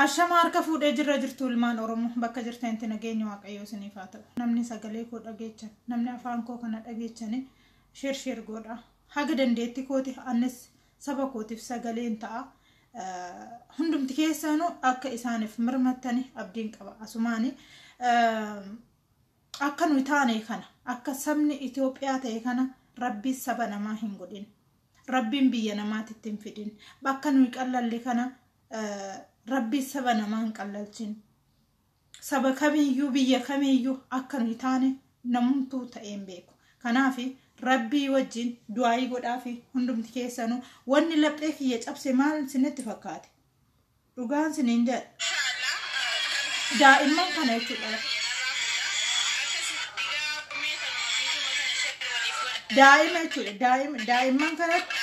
Ashama harka fuudhee jirra jirtu ilmaan Oromoo bakka jirtanitti nageenya Waaqayyoo isiniif haa ta'u. Namni sagalee koo dhageechan, namni afaan koo kana dhageechani share share godha. Haga dandeetti kooti anis saba kootiif sagaleen ta'a. Hundumti keessanuu akka isaaniif mirmattani abdiin qaba. Asumaani akka nuyi taane kana, akka sabni Itoophiyaa ta'e kana Rabbi saba namaa hin godhin. Rabbiin biyya namaatitti hin fidin. Bakka nuyi qallalle kana Rabbi saba namaa hin qallalchin. Saba kamiyyuu biyya kamiyyuu akka nuyi taane namumtuu ta'ee hin beeku. Kanaaf Rabbii wajjin du'aayii godhaafi hundumti keessanuu wanni laphee kiyya cabse maal isinitti fakkaate? Dhugaan isiniin jedha. Daa'imman kana jechuudha. Daa'ima jechuudha. Daa'imman kanatti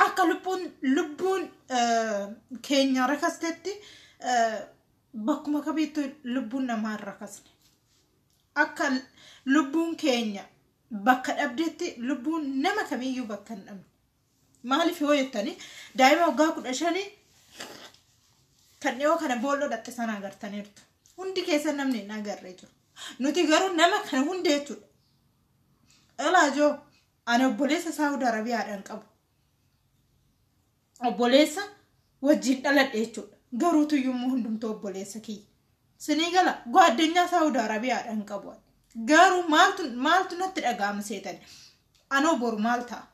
akka lubbuun keenya rakastetti bakkuma kamiittu lubbuun namaa hin rakasne. Akka lubbuun keenya bakka dhabdetti lubbuun nama kamiyyuu bakka hin dhabne. Maaliif yoo jettani daa'ima waggaa 15 kan dhiyoo kana boolloo dhatte sana agartaniirtu. Hundi keessa namni hin agarree jiru. Nuti garuu nama kana hunda jechuudha. Ilaajoo ani obboleessa Saawud Arabiyaadhaan qabu. Obboleessa wajjin dhaladhe jechuudha. Garuu tuyyummoo hundumtuu obboleessa kiyya. Sinii gala gwaddinyaa Saawud Arabiyaadhaan qabu. Garuu maaltu natti dhaga'ama seetani? Anoo boru maal ta'a?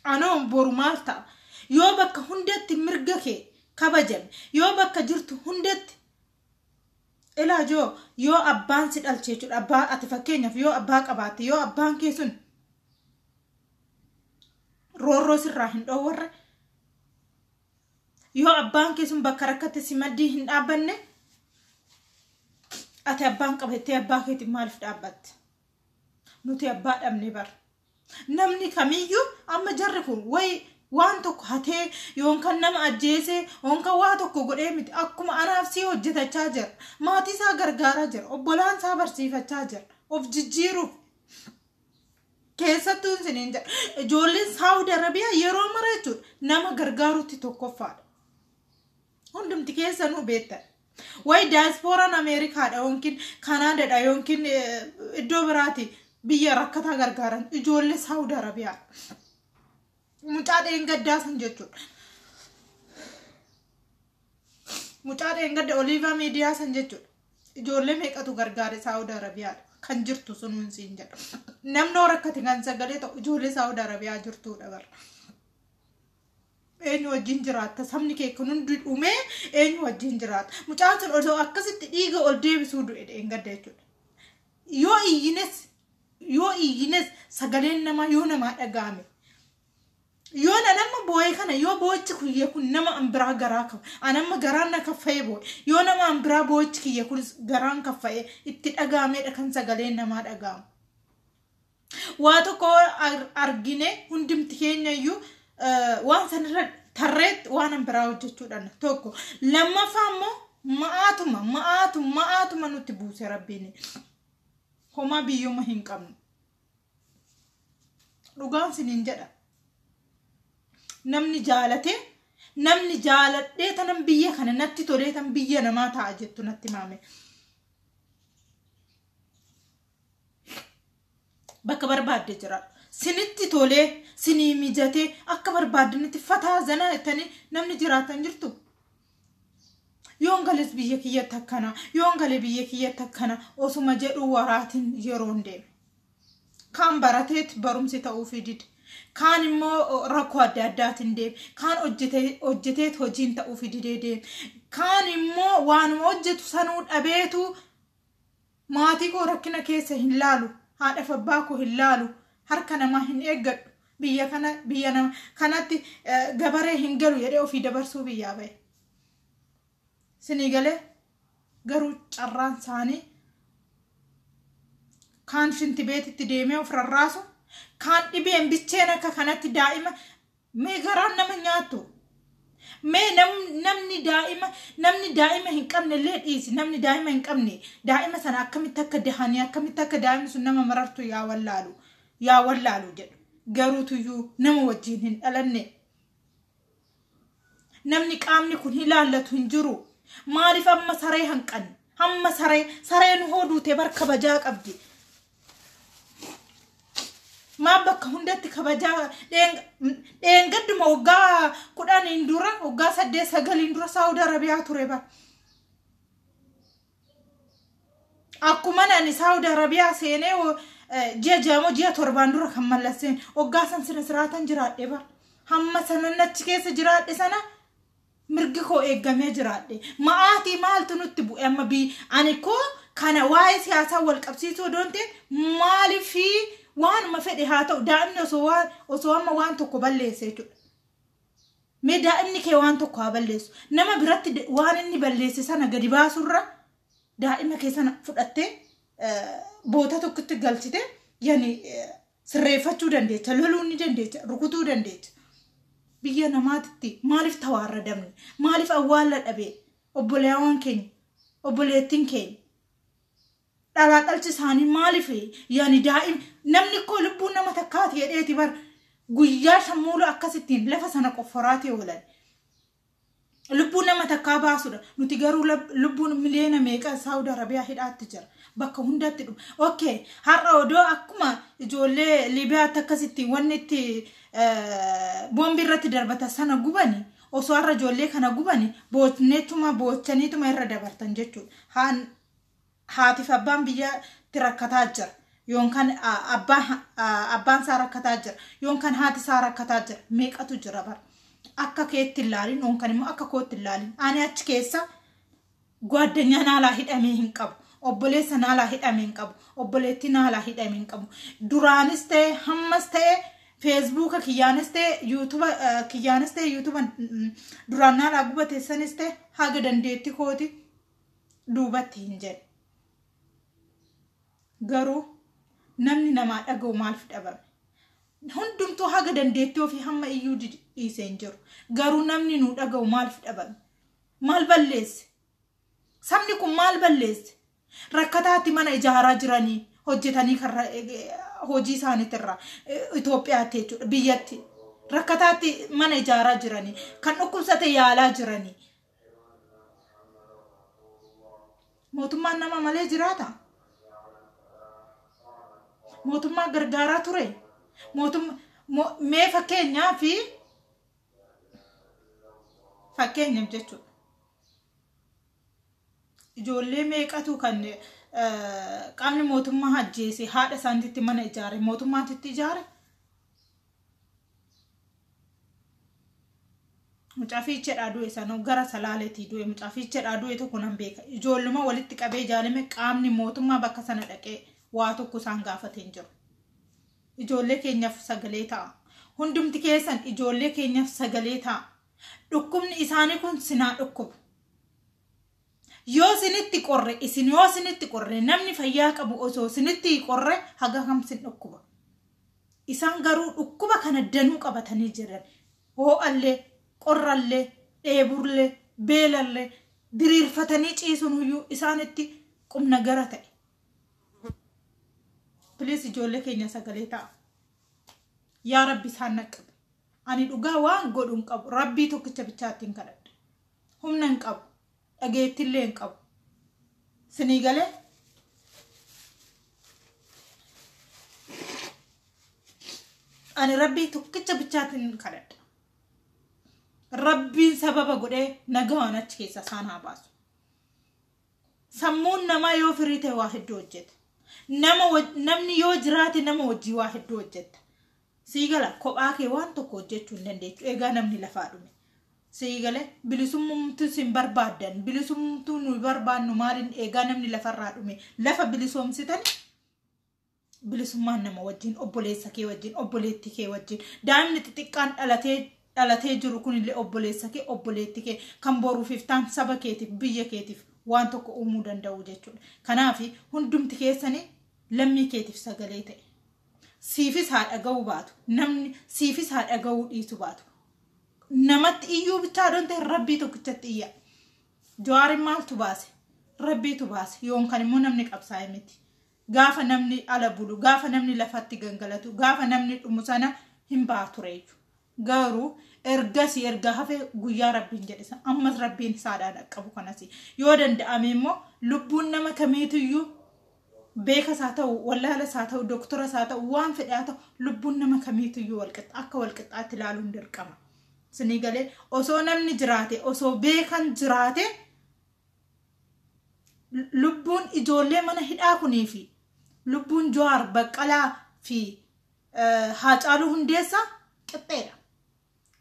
Anoo boru maal ta'a? Yoo bakka hundatti mirga kee kabajame, yoo bakka jirtu hundatti ilaajoo yoo abbaan si dhalche jechuudha. Abbaa ati fakkeenyaaf yoo abbaa qabaatte, yoo abbaan kee sun roorroo sirraa hin dhoowwarre, yoo abbaan kee sun bakka rakkatte si maddii hin dhaabbanne, ati abbaan qabattee abbaa keetiin maaliif dhaabbatte? Nuti abbaa dhabne bara. Namni kamiyyuu amma jarri kun wayi waan tokko hatee yookaan nama ajjeesee yookaan waa tokko godhee miti, akkuma anaaf si hojjetachaa jira. Maatii isaa gargaaraa jira. Obbolaan isaa barsiifachaa jira. Of jijjiiruuf. Keessattuu isiniin jedha. Ijoolleen Saawud Arabiyaa yeroo mara jechuudha nama gargaarutti tokkoffaadha. Hundumti keessanuu beektan. Wayi daayispooraan Ameerikaadha yookiin Kanaadaadha yookiin iddoo biraati biyya rakkataa gargaaran ijoollee Saawud Arabiyaadha. Mucaa dheengaddaa san jechuudha. Mucaa dheengadda Oliivaa Miidiyaa san jechuudha. Ijoollee meeqatu gargaare Saawud Arabiyaadha. Kan jirtu sunuun siin jedha. Namni rakkate kan sagalee ta'u ijoollee Saawud Arabiyaa jirtudha bara. Eenyu wajjin jiraatta? Sabni kee kun hundi dhumee eenyu wajjin jiraata? Mucaan sun osoo akkasitti dhiiga ol deebisuu du'e dheengadda jechuudha. Yoo iyyines sagaleen namaa yoo namaa dhaga'ame. Yoo nama boo'ee kana yoo boo'ichi kiyya kun nama an biraa garaa qaba. An amma garaan na kaffa'ee boo'e. Yoo nama an biraa boo'ichi kiyya kun garaan kaffa'ee itti dhaga'ameedha kan sagaleen namaa dhaga'amu. Waa tokko argine hundumti keenya iyyuu waan sanirra tarreetti waan an biraa hojjechuudhaan tokko. Lammaffaa immoo ma'aatuma nutti buuse Rabbiin. Homaa biyyuma hin qabnu. Dhugaan siniin jedha. Namni jaalatee, namni jaaladhee tanan biyya kana natti tolee tan biyya namaa ta'a jettu natti maame. Bakka barbaadde jira. Sinitti tolee, sinii mijatee akka barbaaddanitti fataa zanaa jettanii namni jiraatan jirtu. Yoon gales biyya kiyyatti akkana, yoon gale biyya kiyyatti akkana osuma jedhu waraatiin yeroon deeme. Kaan barateet barumsi ta'uufii dide. Kaan immoo rakkoo adda addaatiin deeme. Kaan hojjeteet hojiin ta'uufii didee deeme. Kaan immoo waanuma hojjetu sanuu dhabeetu maatii koo rakkina keessa hin laalu. Haadhaaf abbaa koo hin laalu. Harka namaa hin eeggadhu. Biyya kana biyya nama kanatti gabaree hin galu jedhee ofii dabarsuu biyyaa bahe. Sinii galee garuu carraan isaanii kaan shinti beetitti deemee of rarraasu, kaan dhibeen bicheen akka kanatti daa'ima mee garaan nama nyaattu. Mee namni daa'ima hin qabne illee dhiisi. Namni daa'ima hin qabne daa'ima sana akkamitti akka dahanii, akkamitti akka daa'imni sun nama marartu yaa wallaalu, yaa wallaalu jedhu. Garuutuyyuu nama wajjin hin dhalanne, namni qaamni kun ilaallatu hin jiru. Maaliif amma saree hanqanne? Hamma saree, sareen hoo duute bar kabajaa qabdi. Maa bakka hundatti kabajaa? Dheengadduma waggaa 10n dura, waggaa 8 9n dura Saawud Arabiyaa ture bar. Akkuma ani Saawud Arabiyaa seenee ji'a 6 moo ji'a 7n dura kan mallasseen waggaa san sina siraatan jiraadhe bar. Hamma sanan achi keessa jiraadhe sana mirgi koo eeggamee jiraadhe. Ma'aatii maaltu nutti bu'e amma? Ani koo kana waa'ee siyaasaa wal qabsiisuu odoon ta'e, maaliifii waanuma fedhe haa ta'u, daa'imni osoo amma waan tokko balleesse jechuudha. Mee daa'imni kee waan tokko haa balleessu. Nama biratti waan inni balleesse sana gadi baasurra daa'ima kee sana fudhattee boota tokkotti galchite yani sirreeffachuu dandeecha, loluu ni dandeecha, rukutuu dandeecha. Biyya namaatitti maaliif tawaarradamne? Maaliif awwaalla dhabee? Obboleewwan keenya, obboleettiin keenya, dhalaa dhalchi isaanii maaliif yani daa'im namni koo lubbuu nama takkaati jedheeti bar guyyaa shammuula akkasittiin lafa sana qofforaatee oolan. Lubbuu nama takkaa baasudha. Nuti garuu lubbuun miliyoona meeqa Saawud Arabiyaa hidhaatti jira. Bakka hundatti dhuma. Okay, har'a odoo akkuma ijoollee Liibiyaatti akkasitti wanni itti boombii irratti darbata sana gubani, osoo har'a ijoollee kana gubani boocneetuma boochaniituma irra dabartan jechuudha. Haatiif abbaan biyyatti rakkataa jira. Yookaan abbaan isaa rakkataa jira. Yookaan haati isaa rakkataa jira. Meeqatu jira bara. Akka keetti ilaalin yookaan immoo akka kootti ilaalin. Ani achi keessa gwaaddanyaa naalaa hidhamee hin qabu. Obboleessa naalaa hidhamee hin qabu. Obboleettii naalaa hidhamee hin qabu. Duraanis ta'e hammas ta'e, feesbuuka kiyyaanis ta'e, yuutuba kiyyaanis ta'e, yuutuba duraan naalaa gubateessanis ta'e, haga dandeetti kooti duubatti hin jedhe. Garuu namni namaa dhaga'u maaliif dhabame? Hundumtuu haga dandeettii ofii hamma iyyuu dhiisee hin jiru. Garuu namni nu dhaga'u maaliif dhabame? Maal balleesse? Sabni kun maal balleesse? Rakkataatti mana ijaaraa jiranii hojjetanii kan hojii isaaniitirraa Itoophiyaatti jechuudha, biyyatti. Rakkataatti mana ijaaraa jiranii, kan dhukkubsate yaalaa jiranii. Mootummaan nama malee jiraata? Mootummaa gargaaraa ture? Mootummaa mee fakkeenyaa fi fakkeenyaaf jechuudha. Ijoollee meeqatu kan qaamni mootummaa ajjeese haadha isaaniitti mana ijaare, mootummaatti ijaare? Mucaa fiicheedhaa du'e sana, gara Salaaleetii du'e, mucaa fiicheedhaa du'e tokko nan beeka. Ijoolluma walitti qabee ijaalame qaamni mootummaa bakka sana dhaqee waa tokko isaan gaafatee hin jiru. Ijoollee keenyaaf sagalee ta'a. Hundumti keessan ijoollee keenyaaf sagalee ta'a. Dhukkubni isaanii kun sinaa dhukkubu. Yoo isinitti qorre, isin yoo isinitti qorre, namni fayyaa qabu osoo isinitti qorre haga kam sin dhukkuba? Isaan garuu dhukkuba kana danuu qabatanii jiran. Hoo'allee, qorrallee, dheeburlee, beelallee diriirfatanii ciisuun huyyuu isaanitti qubna gara ta'e. Please, ijoollee keenya sagalee ta'a. Yaa Rabbi, isaan naqqabe. Ani dhugaa waan godhu hin qabu. Rabbii tokkicha bichaatti hin kadhadha. Humna hin qabu. Dhageettillee hin qabu. Sinii galee? Ani Rabbii tokkicha bichaatti hin kadhadha. Rabbiin sababa godhee nagaan achi keessa isaan haa baasu. Sammuun namaa yoo firii ta'e waa hedduu hojjeta. Nama namni yoo jiraate nama wajjii waa hedduu hojjeta. Sii gala, kophaa kee waan tokko hojjechuu hin dandeechu. Egaa namni lafaa dhume. Sii gale, bilisummaa sin barbaaddan, bilisumtuu nu barbaannu maaliin? Egaa namni lafarraa dhume, lafa bilisoomsitan Bilisummaan nama wajjin, obboleessa kee wajjin, obboleettii kee wajjin, daa'imni xixiqqaan dhalatee jiru kunillee obboleessa kee, obboleettii kee kan boruuf iftaan saba keetiif, biyya keetiif waan tokko uumuu danda'u jechuudha. Kanaaf hundumti keessanii lammii keetiif sagalee ta'e. Siifis haa dhaga'uu baatu, namni siifis haa dhaga'uu dhiisu baatu. Namatti iyyuu bichaa don ta'e rabbii tokkichatti iyya. Jawaarin maaltu baase? Rabbiitu baase. Yoon kan immoo namni qabsaa'e miti. Gaafa namni ala bulu, gaafa namni lafatti gangalatu, gaafa namni dhumu sana hin baatu reeju. Garuu ergasii erga hafe guyyaa rabbiin jedhe sana ammas rabbiin isaadhaan dhaqqabu kanas yoo danda'ame immoo lubbuun nama kamiitiyyuu beekas haa ta'u, wallaalas haa ta'u, doktoras haa ta'u, waan fedhe haa ta'u, lubbuun nama kamiitiyyuu walqixxa akka walqixxaatti ilaaluun dirqama. Sinii galee osoo namni jiraate, osoo beekan jiraate, lubbuun ijoollee mana hidhaa kunii fi lubbuun Jawaar Baqqalaa fi Haacaaluu Hundeessaa qixxeedha.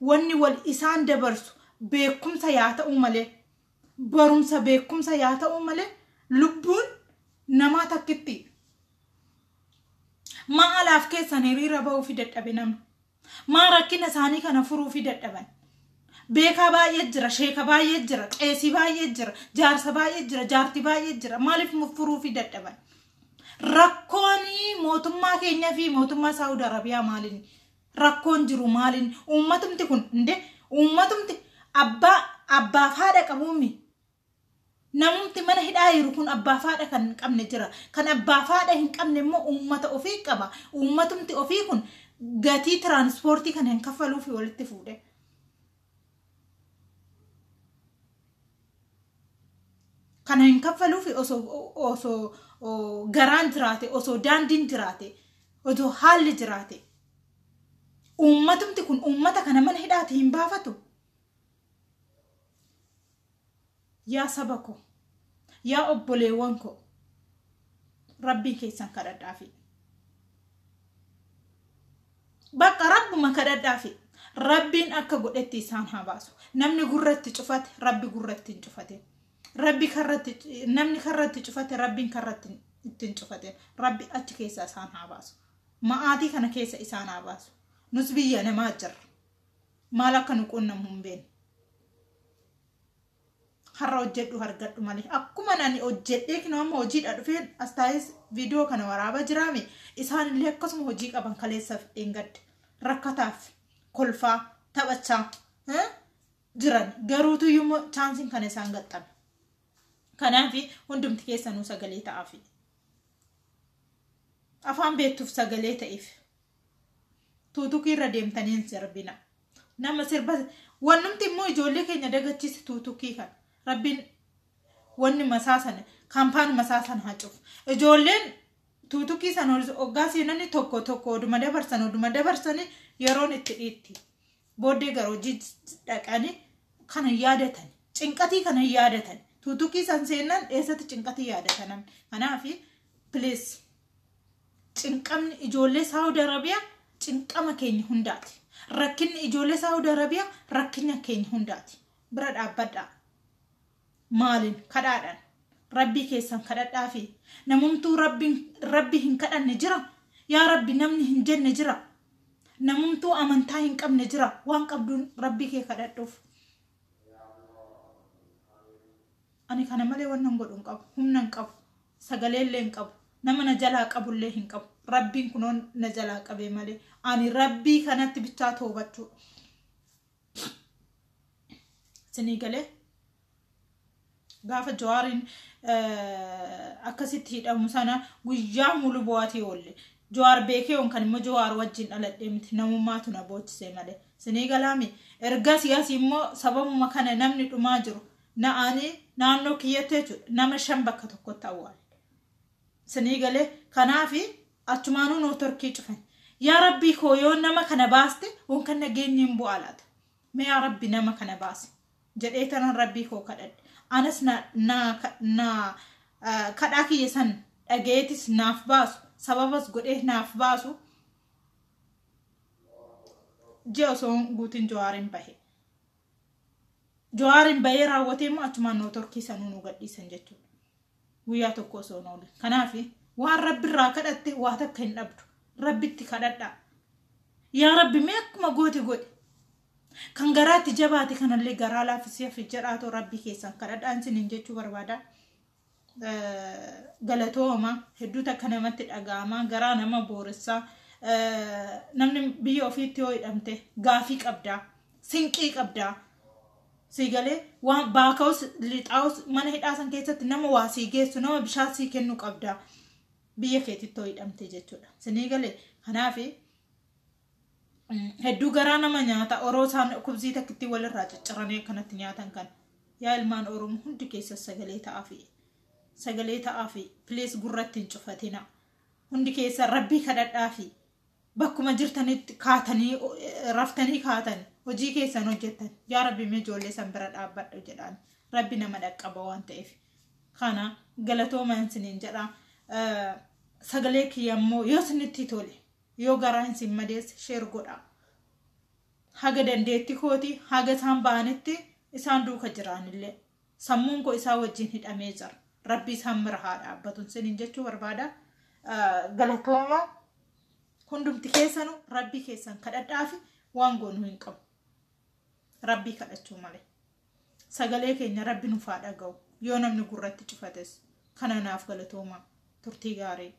Wanni wal isaan dabarsu beekumsa yaa ta'u malee, barumsa beekumsa yaa ta'u malee, lubbuun namaa takkitti. Maa alaaf keessan hiriira ba'uu fi dadhabe namni? Maa rakkina isaanii kana furuu fi dadhaban? Beekaa baay'ee jira, sheeka baay'ee jira, qeesii baay'ee jira, jaarsa baay'ee jira, jaartii baay'ee jira. Maaliif furuu fi dadhaban? Rakkoon mootummaa keenyaa fi mootummaa Saawud Arabiyaa maaliin? Rakkoon jiru maaliin? Uummatumti kun inde uummatumti abbaaf haadha qabuumi. Namumti mana hidhaa jiru kun abbaaf haadha kan hin qabne jira. Kan abbaaf haadha hin qabne immoo uummata ofii qaba. Uummatumti ofii kun gatii tiraanspoortii kan hin kaffaluufi walitti fuudhe. Kana hin kaffaluufi osoo garaan jiraate, osoo daandiin jiraate, osoo haalli jiraate. Uummatumti kun uummata kana mana hidhaati hin baafatu. Yaa saba ko, yaa obboleewwan ko, rabbiin keessan kadhadhaafi. Bakka rabbuma kadhadhaafi. Rabbiin akka godhetti isaan haa baasu. Namni gurratti cufate rabbi gurratti hin cufatin. Rabbi karratti namni karratti cufate rabbiin karratti ittiin cufatin. Rabbi achi keessa isaan haa baasu. Ma'aatii kana keessa isaan haa baasu. Nus biyya namaa jirra. Maal akka nu qunnamu hin beeknu. Har'a hojjedhu argadhu malee. Akkuma ani hojjedhee kinoo amma hojiidha dhufeen as taa'es viidiyoo kana waraabaa jiraame, isaan illee akkasuma hojii qaban kaleessaaf dheengadde. Rakkataaf kolfaa taphachaa jiran garuutu iyyuu chaansiin kana isaan gaxxame. Kanaaf hundumti keessanuu sagalee ta'aafi. Afaan beektuuf sagalee ta'eef. Tuutukii irra deemtanii hin sirbina. Nama sirba wannumti immoo ijoollee keenya dagachiise tuutukii kana. Rabbiin wanni masaa sana kaampaan masaa sana haa cufu. Ijoolleen tuutukii sana hoggaa seenanii tokko tokko oduma dabarsan oduma dabarsanii yeroon itti dhiitti. Booddee gara hojii dhaqanii kana yaadatan. Cinqatii kana yaadatan. Tuutukii san seenan eessatti cinqatii yaadatan. Kanaaf please cinqamni ijoollee Saawud Arabiyaa cinqama keenya hundaati. Rakkinni ijoollee Saawud Arabiyaa rakkina keenya hundaati. Bira dhaabbadhaa. Maaliin kadhaadhaan. Rabbii keessan kadhadhaafi. Namumtuu rabbi hin kadhanne jira. Yaa rabbi namni hin jenne jira. Namumtuu amantaa hin qabne jira. Waan qabduun rabbii kee kadhadhuuf. Ani kana malee wannan godhu hin qabu. Humna hin qabu. Sagalee illee hin qabu. Nama na jalaa qabullee hin qabu. Rabbiin kunoon na jalaa qabee malee. Ani rabbii kanatti bichaa toobachuu. Sinii galee gaafa Jawaariin akkasitti hidhamu sana guyyaa mulu bu'aatii oolle. Jawaar beekee kan immoo Jawaar wajjin dhaladhee miti, namummaatu na boochisee malee. Sinii galaami erga siyaasii immoo sababuma kana namni dhumaa jiru na'anii naannoo kiyyatti jechuudha nama 5 bakka tokkotti awwaale. Sinii galee kanaafi achumaanuu nootorkii cufan. Yaa rabbii koo yoo nama kana baaste waan kan nageenyi hin bu'aa laata. Mee yaa rabbi nama kana baase jedhee tanan rabbii koo kadhadhe. Anas na kadhaa kiyya san dhagayeetis naaf baasu, sababas godhee naaf baasu. Ji'a osoo guutiin Jawaariin bahe. Jawaariin bahee raawwatee immoo achumaan nootorkii sanuu nu gadhiisan jechuudha. Guyyaa tokko osoo hin oolin. Kanaaf Waan Rabbirraa kadhatte waa takka hin dhabdu. Rabbitti kadhadhaa. Yaa Rabbi, mee akkuma goote godhi. Kan garaatti jabaate kanallee garaa laaffisee hafe jedhaatoo Rabbi keessan kadhadhaan isiniin jechuu barbaada. Galatooma, hedduu takka namatti dhaga'ama, garaa nama booressaa. Namni biyya ofiitti yoo hidhamte gaafii qabdaa, sinqii qabdaa. Sii galee, waan baaka'us lixaa'us mana hidhaa san keessatti nama waa sii geessu, nama bishaan sii kennu qabdaa. Biyya keetitti yoo hidhamte jechuudha. Sinii galee, kanaafi hedduu garaa nama nyaata. Oroo isaan kubzii takkitti walirraa cicciranii akkanatti nyaatan kan. Yaa ilmaan Oromoo, hundi keessa sagalee ta'aafi. Sagalee ta'aafi, please, gurratti hin cufatina. Hundi keessa Rabbii kadhadhaafi. Bakkuma jirtanitti kaatanii, raftanii kaatan, hojii keessan hojjettan. Yaa Rabbi, mee ijoollee san bira dhaabbadhu jedhaan. Rabbi nama dhaqqaba waan ta'eef. Kana galatooma isiniin jedha. Sagalee kiyya immoo yoo isinitti tole, yoo garaa isin madeesse, share godha. Haga dandeetti kooti, haga isaan ba'anitti isaan duuka jiraanillee. Sammuun koo isaan wajjin hidhamee jira. Rabbi isaan bira haa dhaabbatu isiniin jechuu barbaada. Galatooma, hundumti keessanuu Rabbii keessan kadhadhaafi, waan goonuu hin qabu. Rabbii kadhachuu malee. Sagalee keenya Rabbi nuuf haa dhaga'u. Yoo namni gurratti cufates kana naaf galatooma, turtii gaarii.